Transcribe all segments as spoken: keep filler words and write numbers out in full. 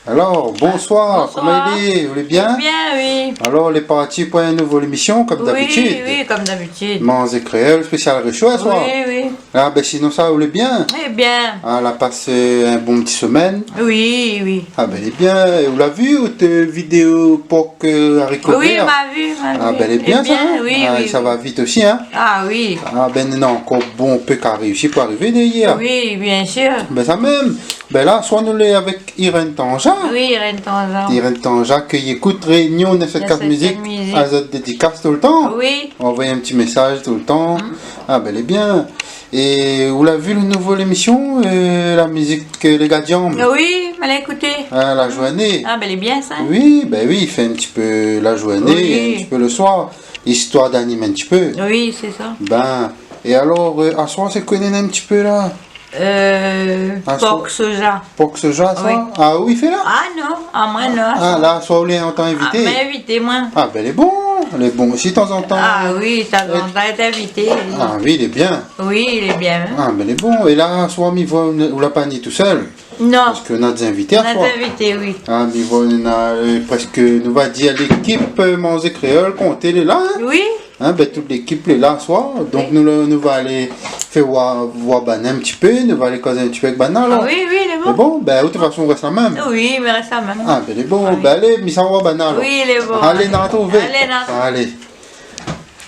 Alor, bonsoir, koman i lé ? Bonsoir. Ou lé bien ? Bien, oui. Alor, lé parti pou in nouvo lémisyon, konm dabitid. Oui, oui, konm dabitid. Manzé Kréol, spésial résho, aswar. Oui, oui. Ah, bin, sinonsa, ou lé bien ? Lé bien. Ah, la pas, euh, in bon ti semèn ? Oui, oui. Ah, bin, lé bien. É ou la vi out vidéo pork, euh, zariko vèr ? Oui, ma vi, ma vi. Ah, bin, lé bien, sa, hein ? Lé bien, oui, oui, oui. Ah, é sa va vit osi, hein ? Ah, oui. Ah, bin, non, ankor bonpé kari osi pou arivé dèryèr. Oui, biensir. Bin, sa mèm. Bin, la, aswar nou lé avèk Irène Tanja. Oui, Irène Tanja. Irène Tanja, ke i ékout Réunion neuf sept quatre Musique, azot dédikas toultan. Oui. Anvoy in ti mésaz toultan. Mm. Ah, bin, lé bien. É ou la vi le nouvo lémisyon, euh, la mizik, euh, Lé Gadianm ? Oui, ma la ékouté. Ah, la zourné. Ah, bin, lé bien, sa. Oui, bin oui, i fé in ti pé la zourné, oui, é in ti pé le soir, istoir d'anim in ti pé. Oui, sé sa. Bin, é alor, euh, aswar, sé koi néna in ti pé la ? Euh, aswar, pork soja. Pork soja, sa ? Oui. Ah, oui, i fé la ? Ah, non, amoin, non. Ah, la, aswar, ou lé an tan invité ? Ah, ma invité, moin. Ah, bin, lé bon, lé bon osi, tanzantan. Ah, oui, tanzantan, lé invité, oui. Ah, oui, lé bien. Oui, lé bien, hein. Ah, bin, lé bon. É la, aswar, mi voi, ou la pa ni tousèl. Non. Parske nou na dé zinvité aswar. Nou na dé zinvité, oui. Ah, mi voi, nou na, euh, prèsk, nou va dir, lékip, euh, Manzé Kréol, konplé, lé la, hein ? Oui. Hein, bin, tout lékip lé la aswar. Donk, oui, nou, nou va alé fé oir, oir banna in ti pé, nou va alé koz in ti pé avèk banna, alor. Ah oui, oui, lé bon. Lé bon, bin, de tout fason, ou rès la mèm. Oui, mi rès la mèm. Ah, bin, lé bon. Oui. Bin, alé, mi sa oir banna, alor. Oui, lé bon. Alé, nou artrouv. Alé, nou artrouv. Alé.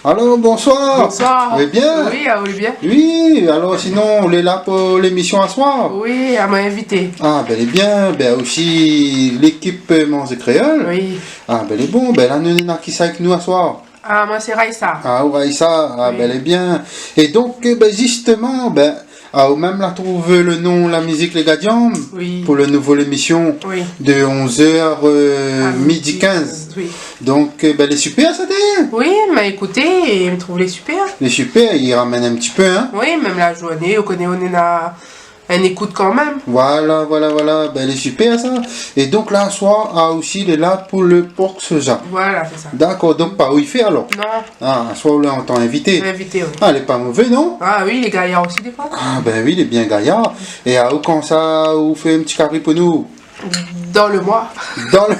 Alor, bonsoir. Bonsoir. Ou lé bien ? Oui, ah, ou lé bien ? Oui, alor, sinon, ou lé la pou lémisyon aswar ? Oui, amoin invité. Ah, bin, lé bien. Bin, osi, lékip, euh, Manzé Kréol. Oui. Ah, bin, lé bon. Bin, la, nou néna kisa avèk nou aswar ? Ah, moin sé Raïssa. Ah, ou Raïssa, ah, oui, bin, lé bien. É donk, euh, bin, zistoman, bin, ah, ou mèm la trouv le non, la mizik Lé Gadianm, oui, pou le nouvo lémisyon, oui, de onze heures, euh, à midi quinze. À midi quinze, oui. Donk, euh, bin, lé super, sa, té ? Oui, ma ékouté, é mi trouv lé super. Lé super, i ramèn in ti pé, hein ? Oui, mèm la zourné, ou koné, nou néna in ékout kanmèm. Voilà, voilà, voilà. Bin, lé super, sa. É donk, la, aswar, ah, osi, lé la pou le pork soja. Voilà, sé sa. Dakor, donk pa ou i fé, alor ? Non. Ah, aswar, ou lé an tan invité. Invité, oui. Ah, lé pa mové, non ? Ah oui, lé gayar osi, défoi. Ah, bin oui, lé bien gayar. É, ah, ou, kan sa, ou fé in ti kari pou nou ? Dan le moi. Dan le,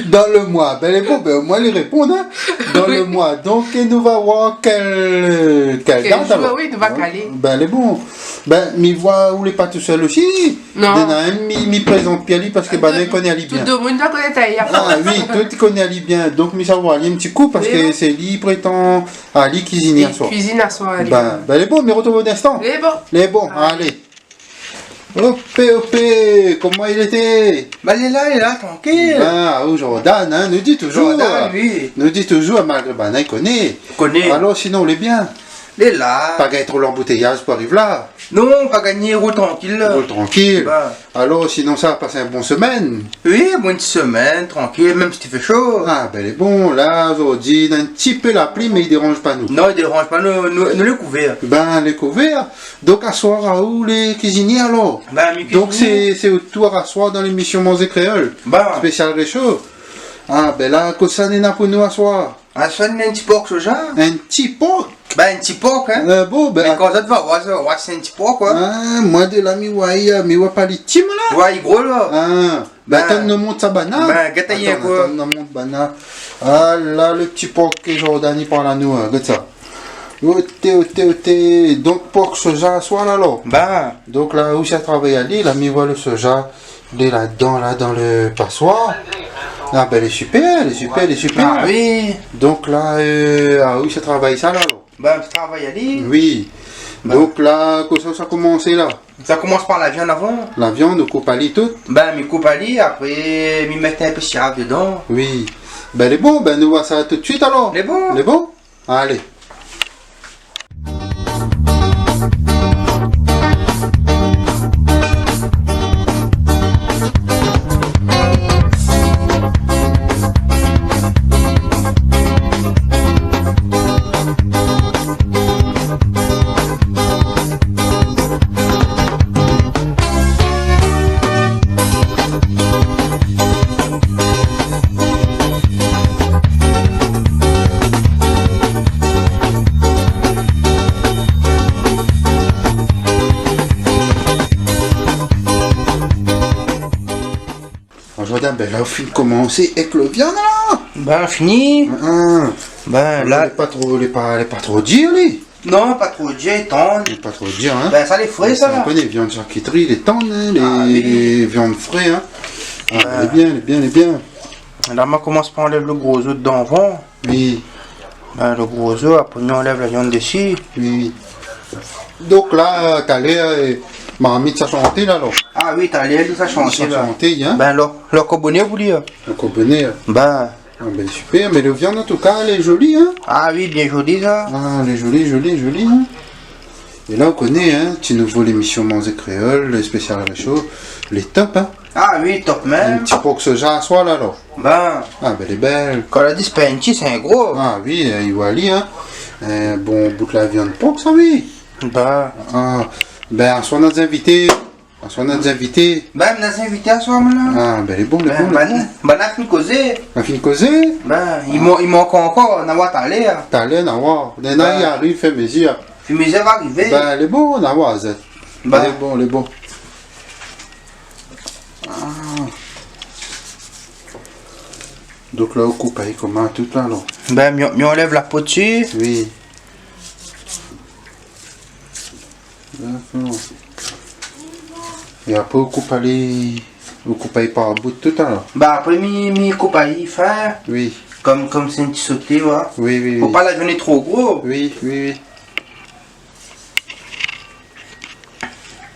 dan le moi. Bin, lé bon, bin, omoin, li réponn, hein. Dan le moi. Oui. Donk, nou va oir kèl, kèl dat, alor. Kèl zour, oui, nou va kalé. Bin, lé bon. Bin, mi voi ou lé pa tousèl osi. Non. Néna inn, mi, mi prézant pi ali parske, bin, tout, i koné ali bien. Tout demoun i koné ali. Ah oui, tout i koné ali bien. Donk, mi sa oir ali in ti kou parske, oui, sé li i prétan ali kuizinié aswar. Li kuizine aswar, ali. Bin, bin, lé bon, mi artrouv aou dan in instan. Lé bon. Lé bon, alé. Alé. Opé, opé, koman i lété ? Bin, lé la, lé la, trankil. Bin, o Jordan, hein, nou di touzour, Jordan, euh, oui. Nou di touzour, malgré banna i koné. Koné. Alor, sinon, lé bien. Lé la. Pa gingn tro lanboutèyaz pou ariv la. Non, pa gingn, roul trankil, la. Roul trankil. Bin. Alor, sinon, sa la pas in bon semèn ? Oui, bon, in ti semèn, trankil, mèm si té i fé sho. Ah, bin, lé bon, la, zordi, na in ti pé la pli, mé i déranz pa nou. Non, i déranz pa nou, nou, nou lé kouvèr. Bin, lé kouvèr. Donk, aswar, aou lé kuizinié, alor ? Bin, mi kuizinié. Donk, sé, sé out tour aswar dan lémisyon Manzé Kréol. Bin. Spésial résho. Ah, bin la, kosa néna pou nou aswar ? Aswar, néna in ti pork soja. In ti pork ? Bin, in ti pork, hein. Euh, bon, bin, mé kan zot va oir, zot va oir sé in ti pork, koi. Ah, moin, de la, mi oi, mi oi pa li ti, moin, la. Oi, li gro, la. Ah. Bin, atann, nou mont sa banna. Bin, gèt ali in kou. Atann, atann, nou mont banna. Ah la, le ti pork ke Jordan i parl anou, hein, gèt sa. Oté, oté, oté. Donk, pork soja aswar la, alor. Bin. Donk la, ou sa travay ali, la, mi voi le soja, lé ladan, la, dan le paswar. Ah bin, lé super, lé super, lé super. Ah oui. Donk la, euh, ah, ou sa travay sa la, alor. Bin, mi travay ali. Oui. Bin. Donk la, kosa sa komans la ? Sa komans par la viann avan. La viann, ou koup ali tout ? Bin, mi koup ali, apré, mi mèt in pé siav dedan. Oui. Bin, lé bon, bin, nou oi sa tout suit, alor. Lé bon. Lé bon ? Alé. Jordan, bin la, ou fine komansé èk lo viann la. Bin, fini. Hin. Bin, la lé pa tro, lé pa, lé pa tro dir, li. Non, pa tro dir, tann. Lé pa tro dir, hin. Bin, sa lé fré, sa, la. Ou koné, viann sharkitri, lé tann, hin, lé, ah oui, lé viann fré, hin. Ah, lé bien, lé bien, lé bien. La, ma komans par anlèv lo gro zo dedan avan. Oui. Bin, lo gro zo, apré, nou anlèv la viann dési. Oui, oui. Donk la, talèr, euh, marmit sa shanté la, alor. Ah oui, talèr li sa shanté la. Sa shanté, hin. Bin, lo, lo koboné, ou vé dir, hin. Lo koboné, hin. Bin. Ah bin, super. Mé lo viann, an tou ka, lé zoli, hin. Ah oui, bien zoli, sa. Ah, lé zoli, zoli, zoli, hin. É la, ou koné, hin, ti nouvo lémision Manzé Kréol, lo spésial résho, lé top, hin. Ah oui, top mèm. In ti pork soja aswar la, alor. Bin. Ah bin, lé bèl. Kan la di sé pa in ti, sé in gro. Ah oui, euh, i vo ali, hin. In bon bout la viann pork, sa, oui. Bin. Ah bin, aswar, nou na dé zinvité. Aswar, nou na dé zinvité. Bin, nou na dé zinvité aswar, moin, la. Ah bin, lé bon, lé bon, lé bon. Bin, la fine kozé. La fine kozé. Bin, i man-, i mank ankor, na oir talèr. Talèr, na oir. Néna, i ariv, fé mézir. Fé mézir va arivé. Bin, lé bon, na oir, zèt. Bin. Lé bon, lé bon. Ah. Donk la, ou koup ali koman, tout la, alor. Bin, mi, mi anlèv la po dési. Oui. Dakor. É apré, ou koup ali, ou koup ali par bout, tout, alor. Bin, apré, mi, mi koup ali fin. Oui. Kom, kom sé in ti soté, oua. Oui, oui, oui. Fo pa la viann lé tro gro. Oui, oui, oui.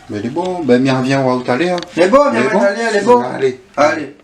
Bin, lé bon. Bin, mi arvien oir talèr. Lé bon, mi arvien talèr, lé bon. Alé. Alé.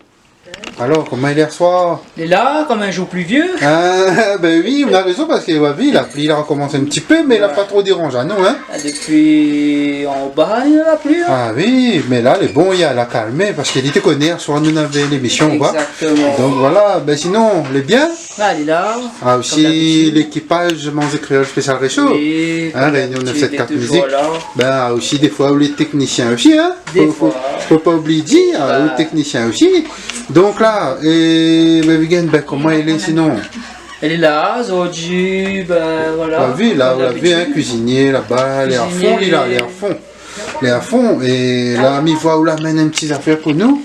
Alor, koman i lé aswar ? Lé la, kom in zour plivié. Ah bin oui, ou na rézon, parske, ou la vi, la pli la rokomans in ti pé, mé la pa tro déranz anou, hin. Ah, dopi anba, néna la pli, hin. Ah oui, mé la, lé bon, i la kalmé, parske li té koné, aswar, nou navé lémision, oua. Exactement. Donk voila, bin sinon, lé bien ? Ah, lé la. Ah, osi, kom dabitid, lékipaz Manzé Kréol spésial résho. Oui, hin, kom Réunion dabitid, neuf sept quatre Musique. Lé touzour la. Bin, osi, défoi, ou lé téknisien osi, hin. Défoi. Fo, fo, fo pa oublié dir, ah, ou lé téknisien osi. Donk la, é, bin, Vigen, bin, koman i lé sinon ? Lé la, zordi, bin, voila. Ou la vi, la, kom dabitid, hin, kuizinié laba, lé a fon, li la, lé a fon. Lé a fon. É la, mi voi ou la amenn in ti zafèr pou nou.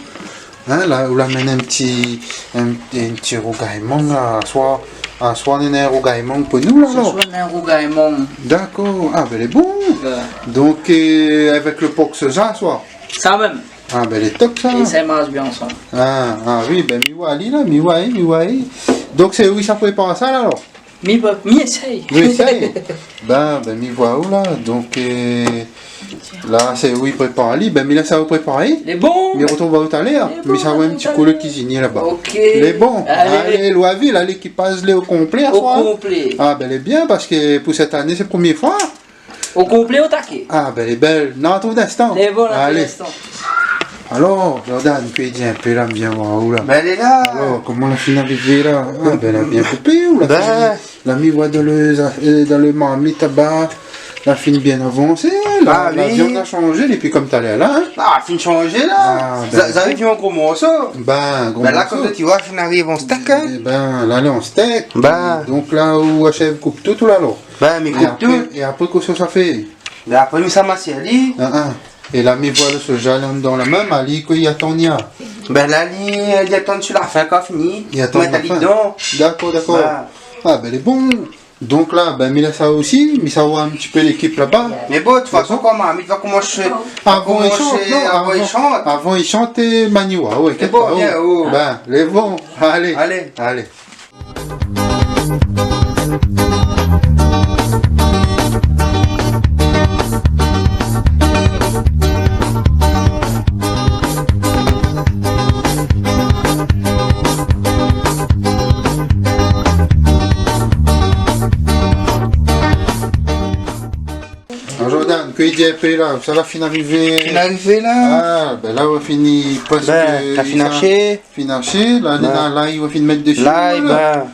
Hin, la, ou la amenn in ti, in, in ti rougay mang, la, aswar, aswar, néna in rougay mang pou nou, la, alor. Aswar, néna in rougay mang. Dakor. Ah bin, lé bon. Bin. Donk, euh, avèk lo pork soja, aswar. Sa mèm. Ah bin, lé top, sa. É sa i marsh bien ansanm. Ah, ah oui, bin, mi voi ali la, mi voi, mi voi. Donk, sé ou sa prépar sa la, alor ? Mi va, mi éséy. Mi éséy. Bin, bin, mi voi ou la. Donk, euh, la, sé ou i prépar ali. Bin, mi lès aou prépar ali. Lé bon. Mi rotrouv aou talèr. Lé bon, mi sava oir in ti kou lo kuizinié laba. Ok. Lé bon. Alé. Alé, ou la vi, la, lékipaz lé o konplé, aswar. O konplé. Ah bin, lé bien, parske pou sèt ané, sé promié foi. O konplé, o také. Ah bin, lé bèl. Nou artrouv dan in instan. Lé bon, la, pou linstan. Alé. Alor, Jordan, kosa i di in pé la, mi vien oir ou la. Bin, lé la. Alor, koman la fine arivé la ? Ah bin, la bien koupé, ou la fine, la mi voi dan lo, euh, dan lo marmit laba, la fine bien avansé, la, la viann la shanzé dopi kom talèr la, hin. Ah, fine shanzé la. Ah bin, sa, sa i fé in gro morso. Bin, gro morso. Bin la, kom ou voi, fine ariv an stèk, hin. É bin, la, lé an stèk. Bin. Donk la, ou ashèv koup tout, ou la, alor. Bin, mi koup tout. É apré, é apré, kosa ou sa fé ? Bin, apré, mi sa masèr ali. Ah, ah. É la, mi voi lo soja la andan la mèm, ali, kosa i atann, ya ? Bin, la, li, li atann si la fin, kan fini. I atann la fin. Mèt ali dedan. Dakor, dakor. Bin. Ah bin, lé bon. Donk la, bin, mi lès sa osi, mi sa oir in ti pé lékip laba. Mé bon, de tout fason, koman, mi va komansé, avan i shant, non, avan i shant, avan i shant, euh, Maniwa, oué, kèt pa, oh. Bin, lé bon. Alé. Alé. Alé. Ah, Jordan, kosa i di in pé la, sa la fine arivé. Fine arivé la. Ah bin la, ou la fini prèsk. Bin, la fine ashé. Fine ashé, la, la, la, ou la fine mèt dési, la, voila.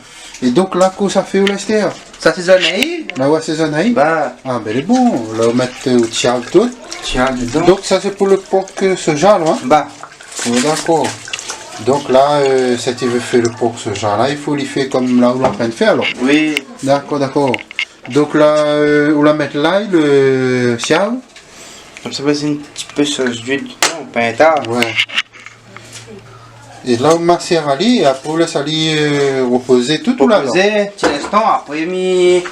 É donk la, kosa ou fé la, astèr ? Sa sé zone ali. La, ou asézone ali ? Bin. Ah bin, lé bon. La, ou mèt, euh, ou tiav tout. Tiav dedan. Donk sa sé pou lo pork, euh, soja la, hin ? Bin. Oh, dakor. Donk la, euh, si ou vé fé lo pork soja la, i fo li fé kom la ou lé antrinn fé, alor. Oui. Dakor, dakor. Donk la, euh, ou la mèt lay, lo siav. Konmsa, mèt in ti pé sos d'uil dedan, pa in ta. Oué. É la, ou masèr ali, apré ou lès ali, euh, repozé tout ou la, alor ? Repozé, ti linstan, apré mi,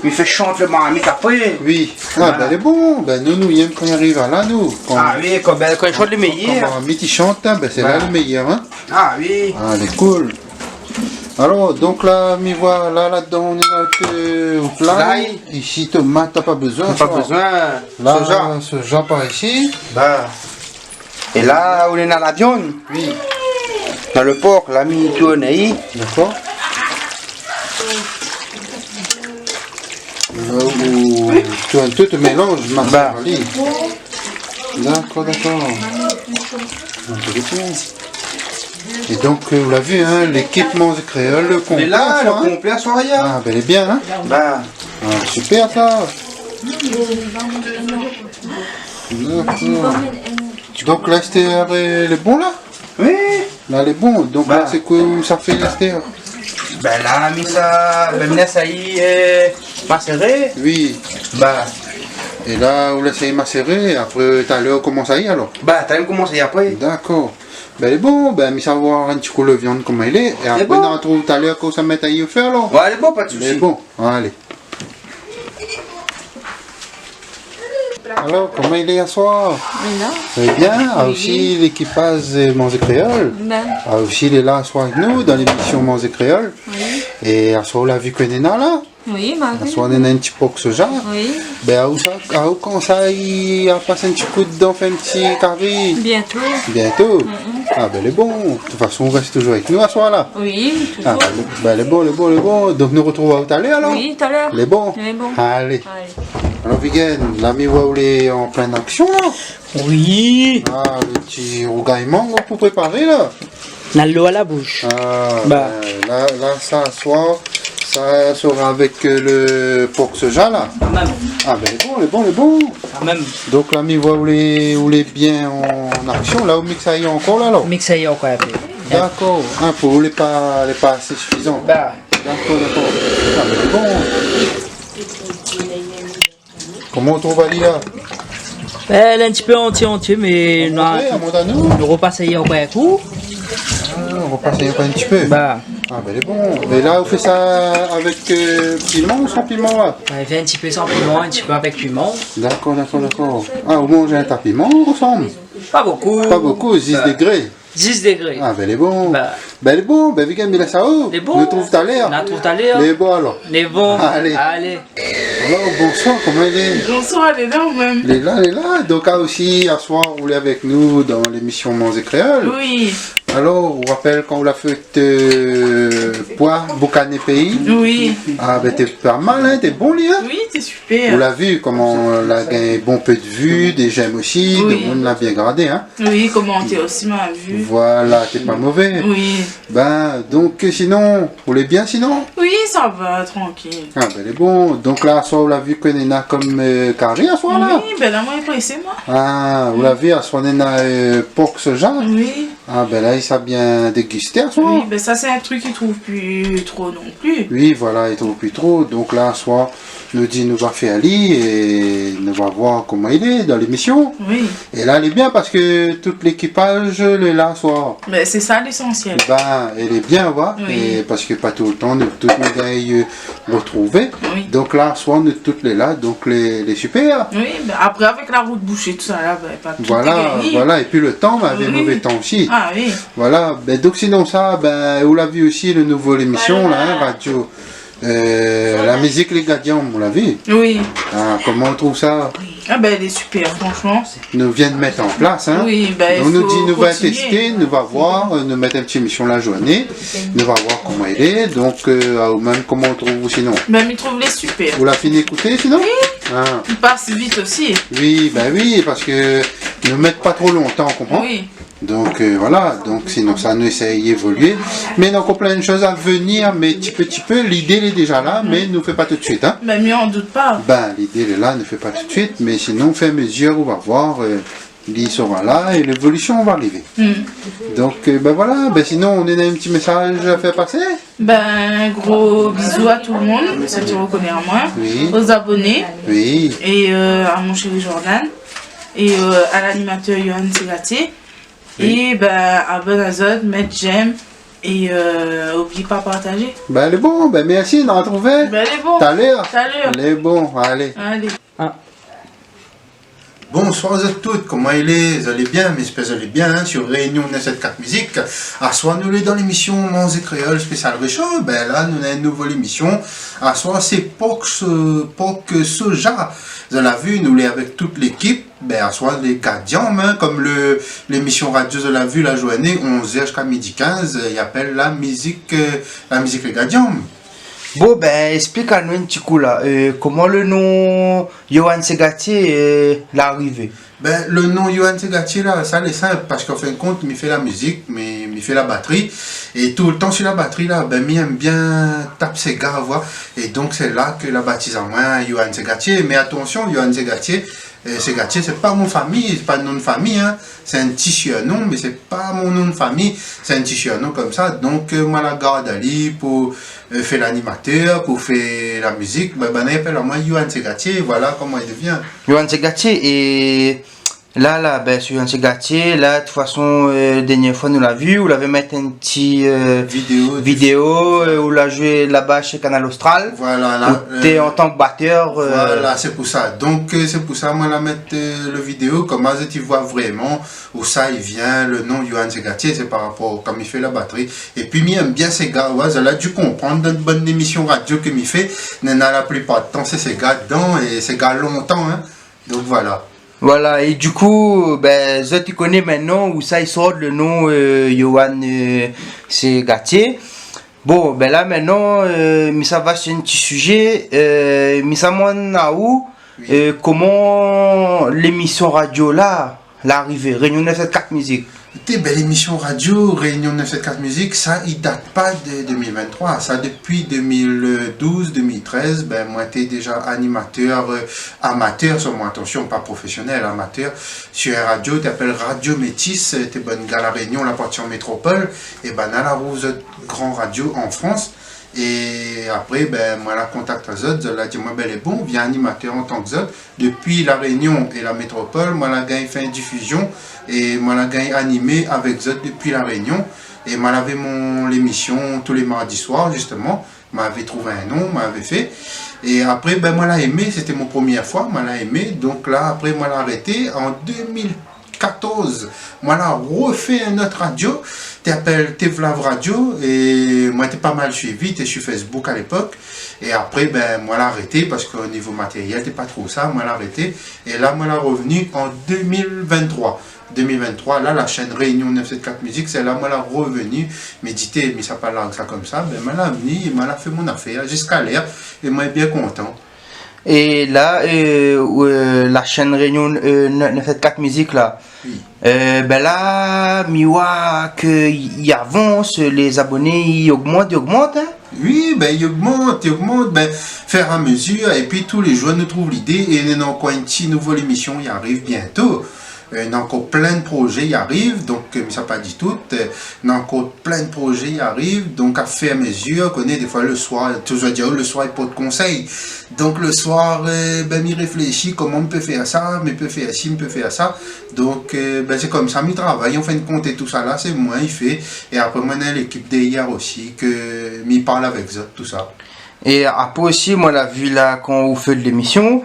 mi fé shant le marmit apré. Oui. Ah, bin, lé bon. Bin, nou, nou yèm kan i ariv la, nou. Kan, ah oui, kan, bin, kan i shant le méyèr. Kan marmit i shant, hein, bin, sé la le méyèr, hein. Ah oui. Ah, lé cool. Alor, donk la, mi voi la, ladan, néna ke, euh, lay. Lay. Isi, tomat, na pa bezoin, pa bezoin. La, soja. Soja par isi. Bin. É la, ou néna la viann. Oui. Dan le por, la mi tourn ali. Dakor. La ou tourn tout, ou mélanz, masèr ali. Dakor, dakor. Intérésant. É donk, euh, ou la vi, hein, lékip Manzé Kréol, le konplé, hein. Mé la, le konplé, soiré, hein. Ah, bin, lé bien, hein. Bin. Ah, super, sa. Dakor. Donk la, sé, euh, lé bon, la ? Oui. La, lé bon. Donk la, sé koi ou sa fé, Esther ? Bin la, mi sa, bin, mi lès ali, euh, maséré. Oui. Bin. É la, ou lès ali maséré, apré, talèr, ou komans ali, alor ? Bin, talèr, ou komans ali apré. Dakor. Bin, lé bon, bin, mi sa voir in ti kou le viann, koman i lé. É apré, nou artrouv talèr, kan ou sa mèt ali o fé, alor. Ouais, lé bon, pa de sousi. Lé bon, alé. Alor, koman i lé aswar ? Bien. Lé bien. Ah, oui. Osi, lékipaz, euh, Manzé Kréol. Bin. Ah, osi, lé la aswar avèk nou, dan lémision Manzé Kréol. Oui. É aswar, ou la vi ke néna la ? Oui, ma vi. Aswar, néna in ti pork soja. Oui. Bin, aou sa, aou, kan sa i a pas in ti kou d'dan, fé in ti kari. Bientôt. Bientôt. Mm, mm. Ah, bin, lé bon. De tout fason, ou rès toujour avèk nou aswar la. Oui, toujour. Ah, bin, lé, bin, lé bon, lé bon, lé bon. Donk, nou artrouv talèr, alor ? Oui, talèr. Lé bon ? Lé bon. Alé. Alé. Alor, Vigen, la mi voi ou lé an plin aksion, la. Oui. Ah, le ti rougay mang ou pou préparé, la. Na lo a la boush. Ah, bin, la, la, sa, aswar, sa sera avèk, euh, le pork soja, la. Kanmèm. Ah, bin, lé bon, lé bon, lé bon. Kanmèm. Donk la, mi voi ou lé, ou lé bien an aksion. La, ou miks ali ankor, la, alor ? Miks ali ankor in pé. Dakor. In pé, lé pa, lé pa asé sifizan. Bin. Dakor, dakor. Ah, bin, lé bon. Koman ou trouv ali la ? Bin, lé in ti pé antié, antié, mé nou, nou repas ali ankor in kou. Ah, ou repas ali ankor in ti pé. Ba. Ah, bin, lé bon. É la, ou fé sa avèk, euh, piman ou san piman, la ? Bin, mi fé in ti pé san piman, in ti pé avèk piman. Dakor, dakor, dakor. Ah, ou manz in ta piman ansanm ? Pa bokou. Pa bokou, dis dégré. Dis dégré. Ah, bin, lé bon. Ba. Bin, lé bon, bin, Vigen, mi lès aou. Lé bon. Nou trouv talèr. Nou trouv talèr. Lé bon, alor. Lé bon. Alé. Alé. Alor, bonswar, koman i lé ? Bonswar, lé la, ou mèm ? Lé la, lé la. Donk, ah, osi, aswar, ou lé avèk nou dan lémision Manzé Kréol. Oui. Alor, ou rapèl kan ou la fé, euh, poi boukané péi ? Oui. Ah, bin, té pa mal, hein, té bon, li, hein ? Oui, té super. Ou la vi koman la gingn bonpé de vu, dé j'aime osi, oui, demoun la bien gardé, hein. Oui, komantèr osi, ma vi. Voilà, té pa mové. Oui. Bin, donk, sinon, ou lé bien, sinon ? Oui, sa va, trankil. Ah, bin, lé bon. Donk la, aswar, ou la vi ke néna kom, euh, kari, aswar, la ? Oui, bin, la, moin, lé présé, moin. Ah, ou la vi, aswar, néna, euh, pork soja. Oui. Ah, bin, la, i sa bien dégusté, aswar. Oui, bin, sa, sé in trik i trouv pi tro non pli. Oui, voilà, i trouv pi tro. Donk la, aswar, nou di, nou va fé ali é nou va voir koman i lé dan lémision. Oui. É la, lé bien parske tout lékipaz lé la aswar. Bin, sé sa lésansièl. Bin, lé bien, wa. Oui. É parske pa toultan nou tout nou gingn, euh, retrouvé. Oui. Donk la, aswar nou tout lé la, donk lé, lé super. Oui, bin, apré, avèk la rout boushé, tousala, bin, pa tout lé gingné. Voilà, voilà. Épi le tan, bin, avèk mové tan osi. Ah oui. Voilà, bin, donk, sinon sa, bin, ou la vi osi le nouvo lémision, la, hein, radio. Euh, la mizik lé gadianm, ou la vi ? Oui. Ah, koman ou trouv sa ? Ah bin, lé super, fransheman. Nou vien mèt an plas, hein. Oui, bin, donk, nou di, nou va tèsté, nou va voir, euh, nou mèt in ti émision la zourné, nou va voir koman i lé. Donk, euh, ou mèm, koman ou trouv, ou, sinon ? Bin, mi trouv lé super. Ou la fine ékouté, sinon ? Oui. Ah. I pas vit osi. Oui, bin oui, parske nou mèt pa tro lontan, ou konpran ? Oui. Donk, euh, voilà, donk, sinon sa, nou éséy évolué. Mé nou na ankor plin de shoz a venir, mé ti pé, ti pé, lidé lé déja la, mé nou fé pa tout suit, hein. Mé mi an dout pa. Bin, lidé lé la, nou fé pa tout suit, mé sinon, fé a mezir, ou va voir, euh, li sera la é lévolision va arivé. Mm. Donk, euh, bin voilà, bin sinon, ou néna in ti mésaz a fé pasé ? Bin, gro bizou a tout le moun, sak i rekoné amoin, oui, aux abonnés, oui, é, euh, a mon shéri Jordan, é, euh, a l'animatèr Yohan Segatier. Oui. É, ben, abonn azot, mèt j'aime é, euh, oubli pa partazé. Ben, lé bon, ben, mèrsi, nou artrouv. Ben, lé bon. Talèr. Talèr. Lé bon, alé. Alé. Ah. Bonsoir zot tout, koman i lé ? Zot lé bien ? Mi éspèr zot lé bien, hein, sur Réunion neuf sept quatre Musique. Aswar nou lé dan lémisyon Manzé Kréol spésial Résho. Ben la, nou néna in nouvo lémisyon. Aswar sé pork so-, pork soja. Zot la vi, nou lé avèk tout lékip. Ben, aswar lé gadianm, hein, kom le, lémisyon radio zot la vi la zourné, onz èr ziska midi kinz, euh, i apèl la mizik, euh, la mizik lé gadianm. Bon, ben, ésplik anou in ti kou la, euh, koman le non Yohan Segatier, euh, la arivé ? Ben, le non Yohan Segatier la, sa lé sinp, parske an fin de kont, mi fé la mizik, mi, mi fé la batri, é toultan si la batri la, ben, mi èm bien tap séga, voi. É donk, sé la ke la batiz amoin Yohan Segatier. Mé atansyon, Yohan Segatier, euh, Segatier, sé pa mon fami, sé pa non de fami, hein. Sé in ti surnom, mé sé pa mon non de fami, sé in ti surnom konmsa. Donk, euh, moin la gard ali pou, euh, fé lanimatèr, pou fé la mizik. Ben, ben, i apèl amoin Yohan Segatier, voilà koman i devien. Yohan Segatier, é la, la, ben, sur Yohan Segatier, la, de tout fason, euh, dèrnié foi nou la vi, ou lavé mèt in ti, euh, vidéo, vidéo, euh, ou la zoué laba shé Kanal Austral, voilà, la, ou té, euh, an tan ke batèr, euh. Voilà, sé pou sa. Donk, euh, sé pou sa, moin la mèt, euh, le vidéo, koman zot i voi vréman ousa i vien, le non Yohan Segatier, sé par rapor kom mi fé la batri. Épi, mi èm bien séga, ouais, zot la di konprann dan bann émisyon radio ke mi fé, néna la plipar de tan sé séga dedan, é séga lontan, hein. Donk, voilà. Voilà, é du kou, ben, zot i koné mintnan ousa i sort le non, euh, Yohan, euh, Segatier. Bon, ben la, mintnan, euh, mi sava sur in ti sujé, euh, mi sa domann aou, oui, euh, koman lémisyon radio la, la arivé, Réunion neuf sept quatre Musique ? Té, ben, lémisyon radio Réunion neuf sept quatre Musique, sa, i dat pa de deux mille vingt-trois, sa, dopi deux mille douze, deux mille treize, ben, moin té déza animatèr, euh, amatèr, solman, atansyon, pa profésyonèl, amatèr, sur in radio, té apèl Radio Métis, té bann gars La Réunion, la parti an métropol, é ben, la, la rouv zot gran radio an Frans. É apré, ben, moin la kontakt azot, zot la di amoin, ben, lé bon, vien animatèr an tan ke zot. Dopi La Réunion é la métropol, moin la gingn fé in difizyon é moin la gingn animé avèk zot dopi La Réunion. É moin lavé mon lémisyon tou lé mardi soir, zistoman. Moin lavé trouv in non, moin lavé fé. É apré, ben, moin la émé, sété mon promièr foi, moin la émé. Donk la, apré, moin la arété an deux mille quatorze, moin la rofé in not radio, té apèl Té V'là Radio, é moin té pa mal suivi, té sur Facebook a lépok. É apré, ben, moin la arété, parske o nivo matérièl, té pa tro sa, moin la arété. É la, moin la revni an deux mille vingt-trois. Deux mille vingt-trois, la, la shèn Réunion neuf sept quatre Musique, sé la, moin la revni, mi di, té, mi sa pa larg sa konmsa, ben, moin la vni, é moin la fé mon afèr, ziska lèr, é moin bien kontan. É la, euh, euh, la shèn Réunion, euh, neuf sept quatre Musique la. Oui. Euh, ben la, mi oi ke i, i avans, lé zaboné i ogmant, i ogmant, hein ? Oui, ben, i ogmant, i ogmant, ben, fèr a mezir, épi tou lé zour nou trouv lidé, é néna ankor in ti nouvo lémisyon i ariv bientô. Euh, néna ankor plin de projé i ariv, donk, euh, mi sa pa di tout, euh, néna ankor plin de projé i ariv, donk, a fèr a mezir, koné, défoi, le soir, toultan di, le soir i port konsèy. Donk, le soir, euh, ben, mi réfléshi koman mi pé fèr sa, mi pé fèr si, mi pé fèr sa. Donk, euh, ben, sé konmsa mi travay, an fin de kont, é tousala, sé moin i fé. É apré, moin néna lékip dèrièr osi, ke mi parl avèk zot, tousa. É apré osi, moin la vi la, kan ou fé lémisyon,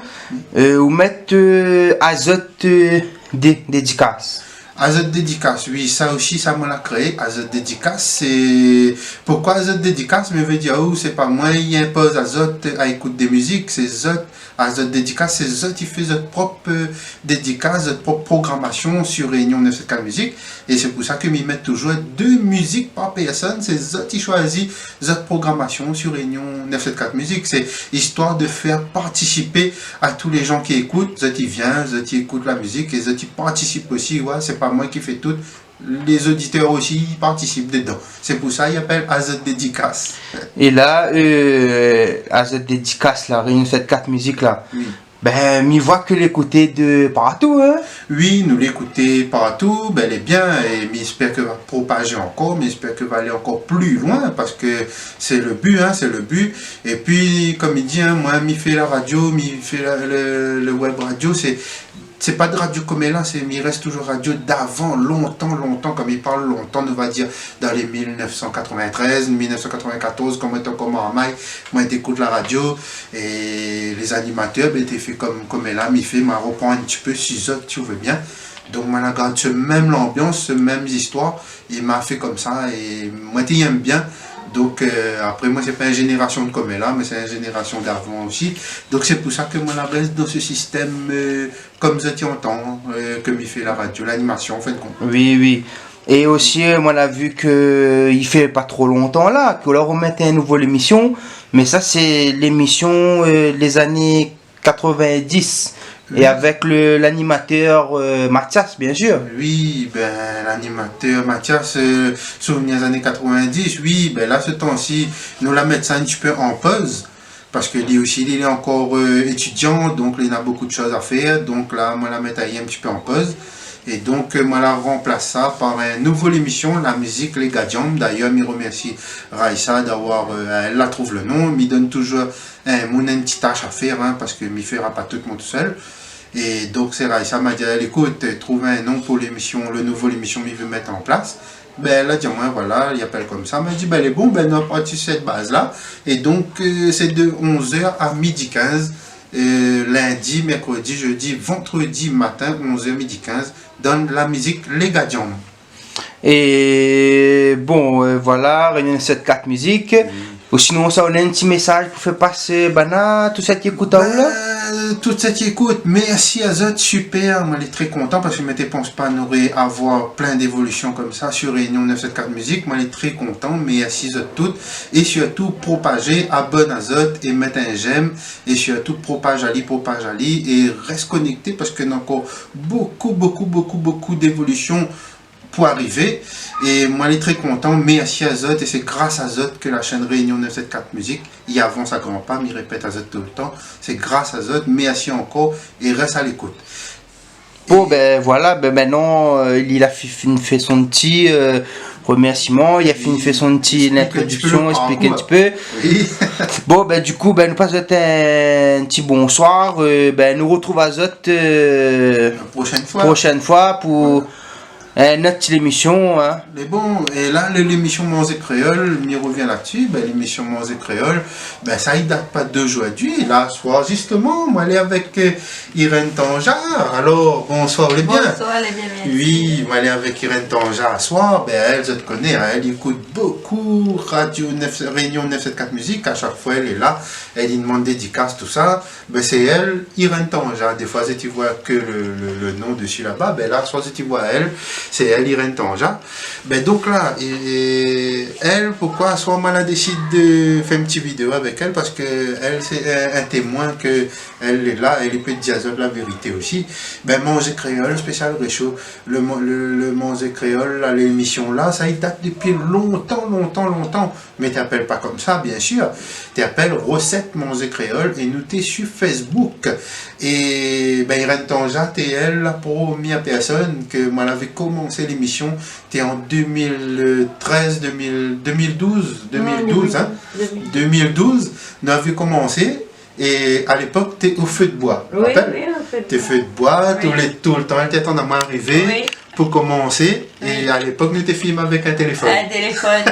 euh, ou mèt, euh, azot, euh, dé-, dédikas. Azot dédikas, oui, sa osi, sa moin la kréé, azot dédikas, sé, poukoi azot dédikas ? Mi vé dir aou, sé pa moin i inpoz azot a ékout dé mizik, sé zot, azot dédikas, sé zot i fé zot prop, euh, dédikas, zot prop programasyon sur Réunion neuf sept quatre Musique. É sé pou sa ke mi mèt touzour dé mizik par pèrsone, sé zot i shoizi zot programasyon sur Réunion neuf sept quatre Musique. Sé istoir de fèr partisipé a tou lé jan ki ékout, zot i vien, zot i ékout la mizik é zot i partisip osi, ouais, sé pa moin ki fé tout, lé zoditèr osi i partisip dedan. Sé pou sa i apèl azot dédikas. É la, euh, azot dédikas la, Réunion neuf sept quatre Musique la. Oui. Ben, mi voi ke lé ékouté de partou, hein ? Oui, nou lé ékouté partou, bèl é bien, é mi éspèr ke va propazé ankor, mi éspèr ke va alé ankor pli loin, parske sé le bi, hein, sé le bi. Épi, kom i di, hein, moin, mi fé la radio, mi fé la, le, le web radio, sé Sé pa de radio koméla, sé, mi rès touzour radio d'avan, lontan, lontan, kom i parl lontan, nou va dir dan lé mil nèf san katrovin-trèz, mil nèf san katrovin-katorz, kom moin té ankor marmay, moin té ékout la radio, é lé zanimatèr, bin, té fé kom, koméla mi fé, ma ropran in ti pé si zot, si ou vé bien. Donk, moin la gard se mèm lanbians, se mèm zistoir, é ma fé komsa, é moin té yèm bien. Donk, euh, apré, moin, sé pa in zénérasion de koméla, mé sé in zénérasion d'avan osi. Donk, sé pou sa ke moin la rès dan se sistèm, euh, kom zot i antann, euh, ke mi fé la radio, lanimasion, an fin de kont. Oui, oui. É osi, euh, moin la vi ke, euh, i fé pa tro lontan la, ke la romèt in nouvo lémision, mé sa, sé lémision, euh, lé zané katrovin-dis, é avèk le, lanimatèr, euh, Mathias, bien sir. Oui, bin, lanimatèr Mathias, euh, souvenir zané katrovin-dis, oui, bin la, se tan-si, nou la mèt sa in ti pé an poz, parske li osi, li lé ankor, euh, étidian, donk li na bonpé de shoz a fèr, donk la, moin la mèt ali in ti pé an poz. É donk, euh, moin la ranplas sa par in nouvo lémision, La Mizik Lé Gadianm. Dayèr, mi romèrsi Raïssa d'avoir, euh, èl la trouv le non, mi donn touzour in moun in ti tash a fèr, hein, parske mi fera pa tout moin tousèl. É donk, sé Raïssa ma di, èl, ékout, trouv in non pou lémision, le nouvo lémision mi vé mèt an plas. Bin, èl la di amoin, voilà, i apèl komsa. Ma di, bin, lé bon, bin, nou la parti sèt baz-la. É donk, euh, sé de onz èr a midi kinz, euh, lindi, mèrkrodi, zédi, vandrodi matin, onz èr, midi kinz, dan La Mizik Lé Gadianm. É bon, euh, voilà, Réunion neuf sept quatre Musique. Oui. Ou sinon, sa, ou na in ti mésaz pou fé pasé, bana, tout sak i ékout aou la ? Bin, tout sak i ékout, mèrsi azot, super, moin lé tré kontan parske moin té pans pa nou noré avoir plin d'évolusion komsa sur Réunion neuf sept quatre Musique. Moin lé tré kontan, mèrsi zot tout. É sirtou, propaz, abone azot é mèt in j'aime. É sirtou, propaz ali, propaz ali é rès konékté parske na ankor bonpé, bonpé, bonpé, bonpé d'évolusion pou arivé. É moin lé tré kontan, mèrsi azot, é sé gras azot ke la shèn Réunion neuf sept quatre Musique i avans a gran pa, mi répèt azot toultan, sé gras azot, mèrsi ankor é rès a lékout. Bon, bin voilà, bin mintnan, euh, li la fi-, fine fé son ti, euh, remèrsiman, li la fine fé son ti lintrodiksion, esplik in ti pé. Oui. Bon, bin du kou, bin nou pas azot in ti bonsoir, euh, bin nou artrouv azot, euh, la proshèn foi. Proshèn foi pou in not ti lémision, hein. Mé bon, é la, lé-, lémision Manzé Kréol, mi rovien la dsi, bin, lémision Manzé Kréol, bin, sa i dat pa d'ozordi. La, soir, zistoman, moin lé avèk, euh, Irène Tanja. Alor, bonsoir, lé bien ? Bonsoir, lé bien, mèrsi. Oui, moin lé avèk Irène Tanja aswar. Bin, èl, zot i koné, hein, èl i ékout bonpé Radio neuf, Réunion neuf sept quatre Musique. A shak foi èl lé la, èl i demann dédikas, tousa. Bin, sé èl, Irène Tanja. Défoi, zot i voi ke le, le, le non dsi laba. Bin, la, soir, zot i voi èl, sé èl, Irène Tanja. Bin, donk la, é, é èl, poukoi soir moin la désid de fé in ti vidéo avèk èl ? Parske èl, sé in, in témoin ke èl lé la, èl i pé di azot la vérité osi. Bin, Manzé Kréol, spésial résho, le mo-, le, le Manzé Kréol, la, lémision-la, sa i dat dopi lontan, lontan, lontan. Mé té apèl pa komsa, bien sir. Té apèl Resèt Manzé Kréol é nou té su Facebook. É, bin, Irène Tanja, té èl la promièr pèrsone ke moin lavé komansé lémision, té an deux mille treize, deux mille, deux mille douze, deux mille douze, hein. Ah oui, deux mille. Deux mille douze, nou lavé komansé. É a lépok, té o fé d'boi, rapèl ? Oui, oui, o fé d'boi. Té fé d'boi, oui, toulé, toultan, èl té atann amoin arivé, oui, pou komansé. Oui. É a lépok, nou té film avèk in téléfone. In téléfone.